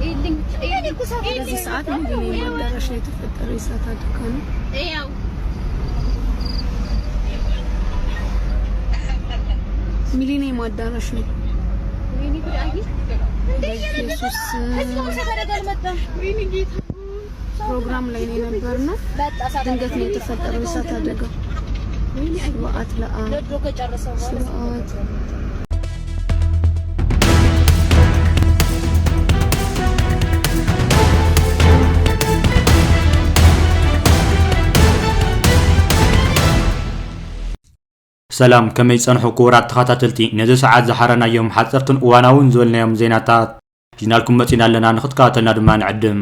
በዚህ ሰዓት ሚሊኒየም አዳራሽ ላይ የተፈጠረ የእሳት አደጋ ነው። ሚሊኒየም አዳራሽ ነው። በኢየሱስ ስም። ፕሮግራም ላይ ነው የነበርነው። ድንገት ነው የተፈጠረው የእሳት አደጋ። ስብሐት ለአብ። ስብሐት። ሰላም፣ ከመይ ጸንሑ ክቡራት ተኸታተልቲ? ነዚ ሰዓት ዝሓረናዮም ሓጸርትን እዋናውን ዝበልናዮም ዜናታት ሒዝናልኩም መጺና ኣለና፣ ንኽትከታተልና ድማ ንዕድም።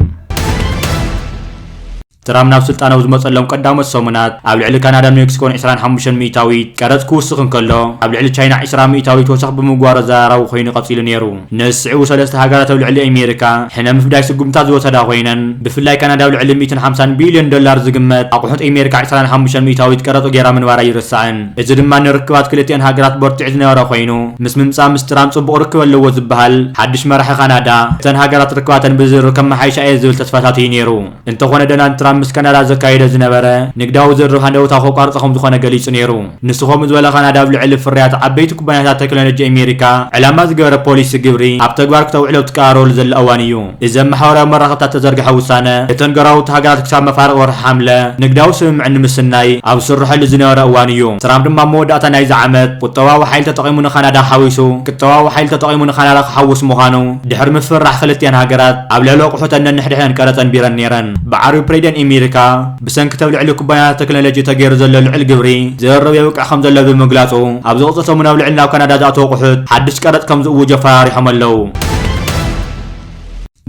ትራምፕ ናብ ስልጣን ኣብ ዝመጸሎም ቀዳሞት ሰሙናት፣ ኣብ ልዕሊ ካናዳን ሜክሲኮን ዕስራን ሓሙሽተን ሚእታዊት ቀረጽ ክውስኽ እንከሎ፣ ኣብ ልዕሊ ቻይና ዕስራ ሚእታዊት ወሰኽ ብምግባሩ ኣዘራራቢ ኮይኑ ቀጺሉ ነይሩ። ነዚ ስዒቡ ሰለስተ ሃገራት ኣብ ልዕሊ ኣሜሪካ ሕነ ምፍዳይ ስጉምታት ዝወሰዳ ኮይነን፣ ብፍላይ ካናዳ ኣብ ልዕሊ ሚእትን ሓምሳን ቢልዮን ዶላር ዝግመት ኣቑሑት ኣሜሪካ ዕስራን ሓሙሽተን ሚእታዊት ቀረጽ ገይራ ምንባራ ኣይርሳዕን። እዚ ድማ ንርክባት ክልቲኣን ሃገራት በርቲዑ ዝነበረ ኮይኑ፣ ምስ ምምጻእ ምስ ትራምፕ ጽቡቕ ርክብ ኣለዎ ዝበሃል ሓድሽ መራሒ ካናዳ፣ እተን ሃገራት ርክባተን ብዝርብ ከመሓይሻ እየ ዝብል ተስፋታት እዩ ነይሩ። እንተኾነ፣ ዶናልድ ትራምፕ ምስ ካናዳ ዘካየዶ ዝነበረ ንግዳዊ ዝርርብ ሃንደበታዊ ከቋርጾ ከም ዝኾነ ገሊጹ ነይሩ። ንሱ ከምኡ ዝበለ፣ ካናዳ ኣብ ልዕሊ ፍርያት ዓበይቲ ኩባንያታት ቴክኖሎጂ ኣሜሪካ ዕላማ ዝገበረ ፖሊሲ ግብሪ ኣብ ተግባር ክተውዕሎ ኣብ ትቀራረበሉ ዘላ እዋን እዩ። እዚ ኣብ ማሕበራዊ መራኸብታት ዝተዘርግሐ ውሳነ፣ እተን ጎረባብቲ ሃገራት ክሳብ መፋርቕ ወርሒ ሓምለ ንግዳዊ ስምምዕ ንምስናይ ኣብ ዝስርሐሉ ዝነበረ እዋን እዩ። ትራምፕ ድማ ኣብ መወዳእታ ናይዚ ዓመት ቁጠባዊ ሓይሊ ተጠቒሙ ንካናዳ ሓዊሱ፣ ቁጠባዊ ሓይሊ ተጠቒሙ ንካናዳ ክሓውስ ምዃኑ ድሕሪ ምፍርራሕ ክልቲኣን ሃገራት ኣብ ልዕሊ ኣቑሑተን ነንሕድሕደን ቀረጽ ኣንቢረን ነይረን። ብዓርቢ ፕሬዚደንት ኣሜሪካ ብሰንኪ ኣብ ልዕሊ ኩባንያታት ቴክኖሎጂ ተገይሩ ዘሎ ልዑል ግብሪ ዝርርብ የብቅዕ ከም ዘሎ ብምግላጹ፣ ኣብ ዝቕጽል ሰሙን ኣብ ልዕሊ ናብ ካናዳ ዝኣተዉ ኣቑሑት ሓድሽ ቀረጽ ከም ዝእውጁ ኣፈራሪሖም ኣለዉ።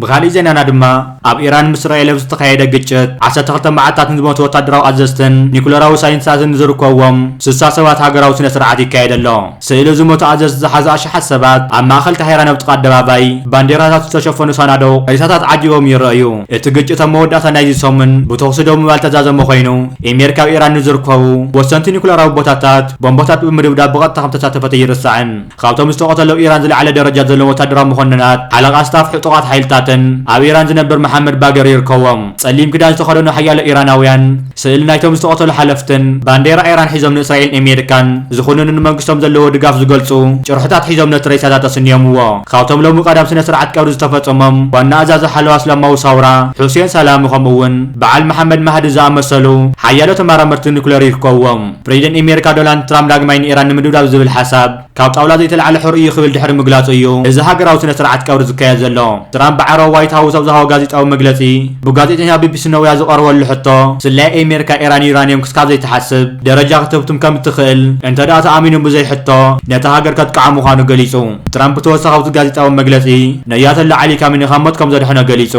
ብኻሊእ ዜናና ድማ፣ ኣብ ኢራን ምስ እስራኤል ኣብ ዝተኻየደ ግጭት ዓሰርተ ክልተ መዓልታት ንዝሞቱ ወታደራዊ ኣዘዝትን ኒኩለራዊ ሳይንቲስታትን ዝርከብዎም ስሳ ሰባት ሃገራዊ ስነ ስርዓት ይካየድ ኣሎ። ስእሊ ዝሞቱ ኣዘዝቲ ዝሓዙ ኣሽሓት ሰባት ኣብ ማእከል ታሄራን ኣብ ጥቓ ኣደባባይ ባንዴራታት ዝተሸፈኑ ሳናዱቕ ሬሳታት ዓጂቦም ይረኣዩ። እቲ ግጭት ኣብ መወዳእታ ናይዚ ሰሙን ብተኹሲ ደው ምባል ተዛዘመ ኮይኑ፣ ኣሜሪካ ኣብ ኢራን ንዝርከቡ ወሰንቲ ኒኩለራዊ ቦታታት ቦምባታት ብምድብዳብ ብቐጥታ ከም ተሳተፈት ኣይርሳዕን። ካብቶም ዝተቐተሉ ኣብ ኢራን ዝለዓለ ደረጃ ዘለዎም ወታደራዊ መኮንናት፣ ሓለቓ ስታፍ ዕጡቓት ሓይልታትን ኣብ ኢራን ዝነብር መሓመድ ባገር ይርከቦም። ጸሊም ክዳን ዝተኸደኑ ሓያሎ ኢራናውያን ስእሊ ናይቶም ዝተቐተሉ ሓለፍትን ባንዴራ ኢራን ሒዞም ንእስራኤልን ኣሜሪካን ዝኹንኑ ንመንግስቶም ዘለዎ ድጋፍ ዝገልጹ ጭርሖታት ሒዞም ነቲ ሬሳታት ኣስንዮምዎ። ካብቶም ሎሚ ቀዳም ስነ ስርዓት ቀብሪ ዝተፈጸሞም ዋና ኣዛዚ ሓለዋ እስላማዊ ሳውራ ሑሴን ሳላሚ ከምኡ እውን በዓል መሓመድ ማህዲ ዝኣመሰሉ ሓያሎ ተመራመርቲ ኒኩለር ይርከብዎም። ፕሬዚደንት ኣሜሪካ ዶናልድ ትራምፕ ዳግማይ ንኢራን ንምድብዳብ ዝብል ሓሳብ ካብ ጣውላ ዘይተላዕለ ሕሩይ እዩ ክብል ድሕሪ ምግላጹ እዩ እዚ ሃገራዊ ስነ ስርዓት ቀብሪ ዝካየድ ዘሎ። ትራምፕ ብዓረባ ዋይት ሃውስ ኣብ ዝሃቦ ጋዜጣዊ መግለጺ፣ ብጋዜጠኛ ቢቢሲ ነውያ ዝቐረበሉ ሕቶ፣ ስለያ ኣሜሪካ ኢራን ዩራንየም ክሳብ ዘይትሓስብ ደረጃ ክትህብትም ከም እትኽእል እንተ ደኣ ተኣሚኑ ብዘይ ሕቶ ነታ ሃገር ከጥቅዓ ምዃኑ ገሊጹ። ትራምፕ ብተወሳኺ ኣብዚ ጋዜጣዊ መግለጺ፣ ንኣያቶላ ዓሊ ካሚኒ ካብ ሞት ከም ዘድሐኖ ገሊጹ።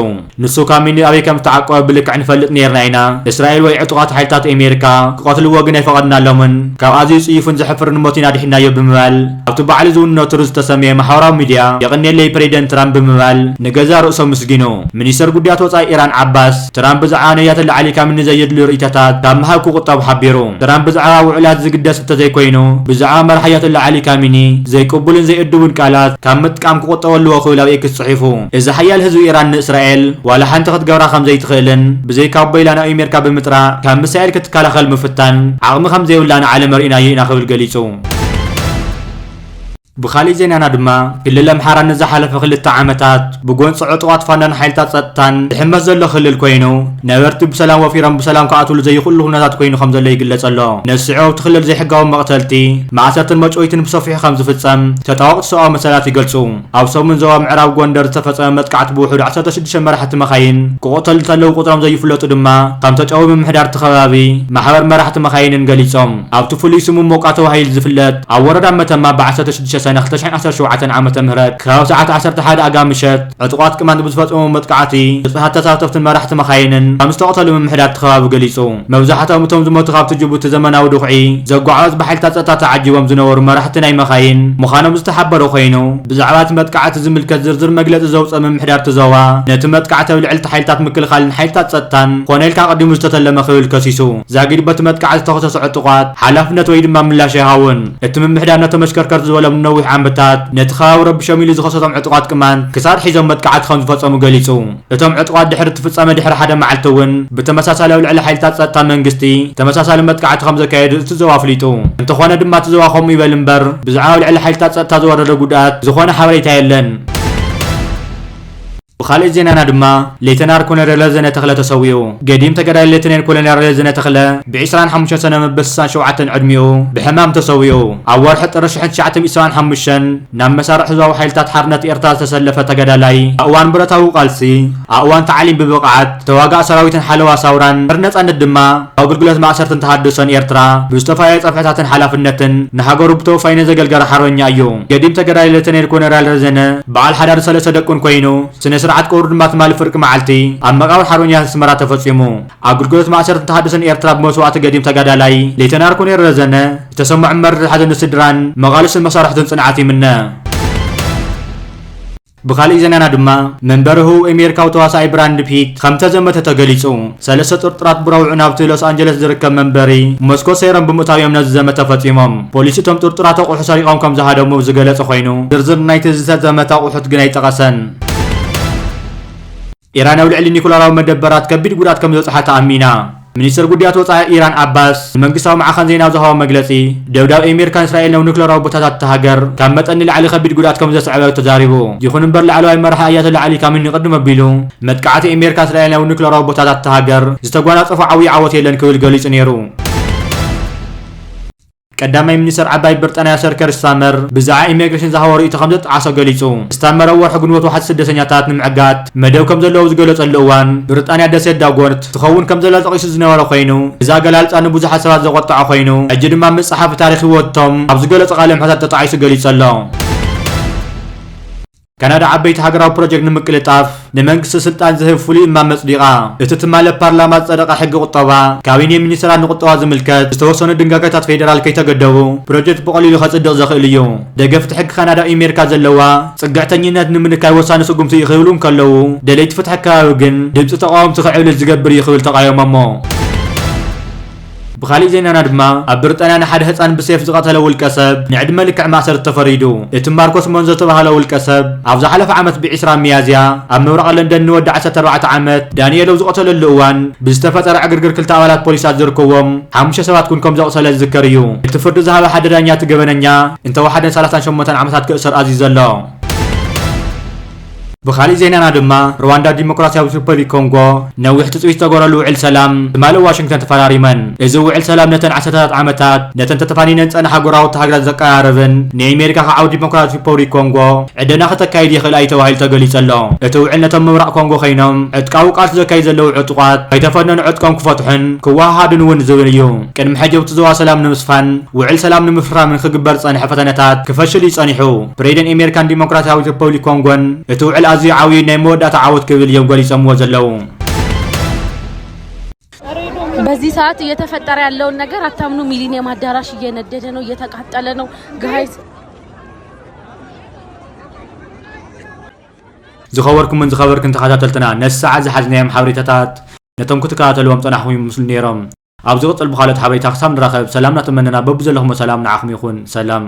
ንሱ ካሚኒ ኣበይ ከም ዝተዓቆበ ብልክዕ ንፈልጥ ነይርና ኢና። እስራኤል ወይ ዕጡቓት ሓይልታት ኣሜሪካ ክቐትልዎ ግን ኣይፈቐድናሎምን። ካብ ኣዝዩ ጽዩፍን ዘሕፍርን ሞት ኢና ኣድሒንናዮ ብምባል ኣብቲ ባዕሉ ዝውንኖ ትሩዝ ዝተሰምየ ማሕበራዊ ሚድያ የቐንየለይ ፕሬዚደንት ትራምፕ ብምባል ንገዛእ ርእሱ ኣመስጊኑ። ሚኒስተር ጉዳያት ወጻኢ ኢራን ዓባስ ትራምፕ ብዛዕባ ነያተላ ዓሊ ካሚኒ ዘየድልዩ ርእይቶታት ካብ ምሃብ ክቑጠብ ሓቢሩ። ትራምፕ ብዛዕባ ውዕላት ዝግደስ እንተዘይኮይኑ ብዛዕባ መራሒ ኣያተላ ዓሊ ካሚኒ ዘይቅቡልን ዘይእድቡን ቃላት ካብ ምጥቃም ክቑጠብ ኣለዎ ክብል ኣብ ኤክስ ጽሒፉ። እዚ ሓያል ህዝቢ ኢራን ንእስራኤል ዋላ ሓንቲ ክትገብራ ከም ዘይትኽእልን ብዘይካ ኣቦይላ ናብ ኣሜሪካ ብምጥራዕ ካብ ሚሳኤል ክትከላኸል ምፍታን ዓቕሚ ከም ዘይብላ ንዓለም ኣርእናዮ ኢና ክብል ገሊጹ። ብኻሊእ ዜናና ድማ ክልል ኣምሓራ ንዝሓለፈ ክልተ ዓመታት ብጎንፂ ዕጡቓት ፋኖን ሓይልታት ጸጥታን ዝሕመስ ዘሎ ክልል ኮይኑ ነበርቲ ብሰላም ወፊሮም ብሰላም ክኣትውሉ ዘይኽእሉ ኩነታት ኮይኑ ከም ዘሎ ይግለጽ ኣሎ። ነዚ ስዒቡ ኣብቲ ክልል ዘይሕጋዊ መቕተልቲ፣ ማእሰርትን መጭወይትን ብሰፊሑ ከም ዝፍጸም ተጣወቕቲ ሰብኣዊ መሰላት ይገልጹ። ኣብ ሰሙን ዞባ ምዕራብ ጎንደር ዝተፈጸመ መጥቃዕቲ ብውሕዱ ዓሰርተ ሽዱሽተ መራሕቲ መኻይን ክቕተሉ እንተለዉ ቁጽሮም ዘይፍለጡ ድማ ከም ተጨዊ ምምሕዳር እቲ ከባቢ ማሕበር መራሕቲ መኻይንን ገሊጾም። ኣብቲ ፍሉይ ስሙ ሞቃ ተባሂሉ ዝፍለጥ ኣብ ወረዳ መተማ ብ ዓሰርተ ሽዱሽተ ሰነ ክልተ ሽሕን ዓሰርተ ሸውዓተን ዓመተ ምህረት ከባቢ ሰዓት ዓሰርተ ሓደ ኣጋ ምሸት ዕጡቓት ቅማንት ብዝፈጸሞ መጥቃዕቲ ንጹሃት ተሳተፍትን መራሕቲ መኻይንን ከም ዝተቐተሉ ምምሕዳር እቲ ከባቢ ገሊጹ። መብዛሕትኦም እቶም ዝሞቱ ካብቲ ጅቡቲ ዘመናዊ ድኹዒ ዘጓዓዕዝ ብሓይልታት ጸጥታ ተዓጂቦም ዝነበሩ መራሕቲ ናይ መኻይን ምዃኖም ዝተሓበረ ኮይኑ፣ ብዛዕባ እቲ መጥቃዕቲ ዝምልከት ዝርዝር መግለጺ ዘውጸ ምምሕዳር እቲ ዞባ፣ ነቲ መጥቃዕቲ ኣብ ልዕሊ ሓይልታት ምክልኻልን ሓይልታት ጸጥታን ኮነ ኢልካ ኣቐዲሙ ዝተተለመ ክብል ከሲሱ። ዛጊድ በቲ መጥቃዕቲ ዝተኸሰሱ ዕጡቓት ሓላፍነት ወይ ድማ ምላሽ ኣይሃቡን። እቲ ምምሕዳር ነቶም ኣሽከርከርቲ ዝበሎም ነዊሕ ዓመታት ነቲ ከባቢ ረቢሾም ኢሉ ዝኸሰሶም ዕጡቓት ቅማንት ክሳድ ሒዞም መጥቃዕቲ ከም ዝፈጸሙ ገሊጹ። እቶም ዕጡቓት ድሕሪ እቲ ፍጻመ ድሕሪ ሓደ መዓልቲ እውን ብተመሳሳሊ ኣብ ልዕሊ ሓይልታት ጸጥታ መንግስቲ ተመሳሳሊ መጥቃዕቲ ከም ዘካየዱ እቲ ዞባ ኣፍሊጡ። እንተኾነ ድማ እቲ ዞባ ከምኡ ይበል እምበር ብዛዕባ ኣብ ልዕሊ ሓይልታት ጸጥታ ዝወረደ ጉድኣት ዝኾነ ሓበሬታ የለን። ብኻልእ ዜናና ድማ ሌተናር ኮሎኔል ረዘነ ተኽለ ተሰዊኡ። ገዲም ተጋዳላይ ሌተናል ኮሎኔል ረዘነ ተኽለ ብ ዕስራን ሓሙሽተን ሰነ መበል ስሳን ሸውዓተን ዕድሚኡ ብሕማም ተሰዊኡ። ኣብ ወርሒ ጥሪ ሽሕን ትሽዓተ ሚእቲ ሰብዓን ሓሙሽተን ናብ መሳርዕ ህዝባዊ ሓይልታት ሓርነት ኤርትራ ዝተሰለፈ ተጋዳላይ፣ ኣብ እዋን ብረታዊ ቃልሲ፣ ኣብ እዋን ታዕሊም ብብቕዓት ተዋጋእ ሰራዊትን ሓለዋ ሳውራን፣ ድሕሪ ነጻነት ድማ ኣብ ኣገልግሎት ማእሰርትን ተሃድሶን ኤርትራ ብዝተፈላለየ ጸፍሕታትን ሓላፍነትን ንሃገሩ ብተወፋይነት ዘገልገለ ሓርበኛ እዩ። ገዲም ተጋዳላይ ሌተናል ኮሎኔል ረዘነ በዓል ሓዳር ሰለስተ ደቁን ኮይኑ፣ ስነ ስርዓት ቀብሩ ድማ ትማሊ ፍርቂ መዓልቲ ኣብ መቓብር ሓርበኛታት ኣስመራ ተፈጺሙ። ኣገልግሎት ማእሰርትን ተሃድሶን ኤርትራ ብመስዋእቲ ገዲም ተጋዳላይ ሌተናል ኮሎኔል ረዘነ ዝተሰምዖ መሪር ሓዘን ንስድራን መቓልስን መሳርሕቱን ጽንዓት ይምነ። ብኻልእ ዜናና ድማ መንበሪ ህቡብ ኣሜሪካዊ ተዋሳኣይ ብራንድ ፒት ከም ተዘመተ ተገሊጹ። ሰለስተ ጥርጡራት ብረቡዕ ናብቲ ሎስ ኣንጀለስ ዝርከብ መንበሪ መስኮት ሰይሮም ብምእታው እዮም ነዚ ዘመተ ፈጺሞም። ፖሊስ እቶም ጥርጡራት ኣቑሑ ሰሪቖም ከም ዝሃደሙ ዝገለጸ ኮይኑ፣ ዝርዝር ናይቲ ዝተዘመተ ኣቑሑት ግን ኣይጠቐሰን። ኢራን ኣብ ልዕሊ ኒኩለራዊ መደበራት ከቢድ ጉድኣት ከም ዝበጽሓ ተኣሚና። ሚኒስትር ጉዳያት ወጻኢ ኢራን ዓባስ ንመንግስታዊ ማዕኸን ዜና ኣብ ዝሃቦ መግለጺ፣ ደብዳብ ኣሜሪካን እስራኤልን ኣብ ኒኩለራዊ ቦታታት እታ ሃገር ካብ መጠን ንላዕሊ ከቢድ ጉድኣት ከም ዘስዐበ ተዛሪቡ። ይኹን እምበር ላዕለዋይ መራሒ ኣያቶላ ዓሊ ካሚኒ ቅድም ኣቢሉ፣ መጥቃዕቲ ኣሜሪካን እስራኤልን ኣብ ኒኩለራዊ ቦታታት እታ ሃገር ዝተጓናጸፎ ዓብዪ ዓወት የለን ክብል ገሊጹ ነይሩ። ቀዳማይ ሚኒስተር ዓባይ ብሪጣንያ ሰር ከር ስታመር ብዛዕባ ኢሚግሬሽን ዝሃቦ ርእይቶ ከም ዘጣዓሶ ገሊጹ። ስታመር ኣብ ወርሒ ግንቦት ዋሕዚ ስደተኛታት ንምዕጋት መደብ ከም ዘለዎ ኣብ ዝገለጸሉ እዋን፣ ብሪጣንያ ደሴት ዳጎርት ትኸውን ከም ዘላ ጠቒሱ ዝነበረ ኮይኑ፣ እዚ ኣገላልጻ ንብዙሓት ሰባት ዘቖጠዐ ኮይኑ፣ ሕጂ ድማ ምስ ጸሓፊ ታሪኽ ህይወቶም ኣብ ዝገለጾ ቃለ መሕትት ተጣዒሱ ገሊጹ ኣሎ። ካናዳ ዓበይቲ ሃገራዊ ፕሮጀክት ንምቅልጣፍ ንመንግስቲ ስልጣን ዝህብ ፍሉይ እማመ ኣጽዲቓ። እቲ ትማሊ ኣብ ፓርላማ ዝጸደቐ ሕጊ ቁጠባ፣ ካቢኔ ሚኒስተራት ንቁጠባ ዝምልከት ዝተወሰኑ ድንጋገታት ፌደራል ከይተገደቡ፣ ፕሮጀክት ብቐሊሉ ከጽድቕ ዘኽእል እዩ። ደገፍቲ ሕጊ ካናዳ ኣብ ኣሜሪካ ዘለዋ ጽግዕተኝነት ንምንካይ ወሳኒ ስጉምቲ እዩ ክብሉ እንከለዉ፣ ደለይቲ ፍትሒ ኣከባቢ ግን ድምጺ ተቓወምቲ ክዕብልል ዝገብር እዩ ክብል ተቓወሞሞ። ብኻሊእ ዜናና ድማ፣ ኣብ ብሪጣንያ ንሓደ ህጻን ብሴፍ ዝቐተለ ውልቀ ሰብ ንዕድመ ልክዕ ማእሰርቲ ተፈሪዱ። እቲ ማርኮስ ሞን ዝተባህለ ውልቀ ሰብ፣ ኣብ ዝሓለፈ ዓመት ብዒስራ ሚያዝያ፣ ኣብ ምብራቕ ለንደን ንወዲ ዓሰርተ ኣርባዕተ ዓመት ዳንኤል ኣብ ዝቐተለሉ እዋን፣ ብዝተፈጠረ ዕግርግር ክልተ ኣባላት ፖሊሳት ዝርከብዎም ሓሙሽተ ሰባት እውን ከም ዘቑሰለ ዝዝከር እዩ። እቲ ፍርዲ ዝሃበ ሓደ ዳኛ፣ እቲ ገበነኛ እንተወሓደ ንሰላሳን ሸሞንተን ዓመታት ክእሰር ኣዚዙ ዘሎ። ብኻሊእ ዜናና ድማ፣ ሩዋንዳ ዲሞክራሲያዊት ሪፐብሊክ ኮንጎ ነዊሕ ትጽቢት ዝተገበረሉ ውዕል ሰላም ትማሊ ዋሽንግተን ተፈራሪመን። እዚ ውዕል ሰላም ነተን ዓሰርተታት ዓመታት ነተን ተተፋኒነን ዝጸንሓ ጎረባብቲ ሃገራት ዘቀራርብን ንኣሜሪካ ካብ ዓቢ ዲሞክራሲያዊት ሪፐብሊክ ኮንጎ ዕደና ከተካይድ ይኽእል እዩ ተባሂሉ ተገሊጹ ኣሎ። እቲ ውዕል ነቶም ምብራቕ ኮንጎ ኮይኖም ዕጥቃዊ ቃልሲ ዘካይዱ ዘለዉ ዕጡቓት ከይተፈነኑ ዕጥቆም ክፈትሑን ክወሃሃዱን እውን ዝብል እዩ። ቅድሚ ሕጂ ኣብቲ ዞባ ሰላም ንምስፋን ውዕል ሰላም ንምፍራምን ክግበር ዝጸንሐ ፈተነታት ክፈሽል እዩ ጸኒሑ። ፕሬዚደንት ኣሜሪካን ዲሞክራሲያዊት ሪፐብሊክ ኮንጎን እቲ ውዕል ኣዝዩ ዓብዪ ናይ መወዳእታ ዓወት ክብል እዮም ገሊጾምዎ ዘለዉ። በዚህ ሰዓት እየተፈጠረ ያለውን ነገር አታምኑ። ሚሊኒየም አዳራሽ እየነደደ ነው፣ እየተቃጠለ ነው ጋይስ። ዝኸበርኩምን ዝኸበርክን ተኸታተልትና፣ ነዚ ሰዓት ዝሓዝናዮም ሓበሬታታት ነቶም ክትከታተልዎም ጸናሕኩም ይመስሉ ነይሮም። ኣብ ዝቕጽል ብኻልኦት ሓበሬታ ክሳብ ንራኸብ፣ ሰላም እናተመነና በብዘለኹሞ ሰላም ንዓኹም ይኹን። ሰላም።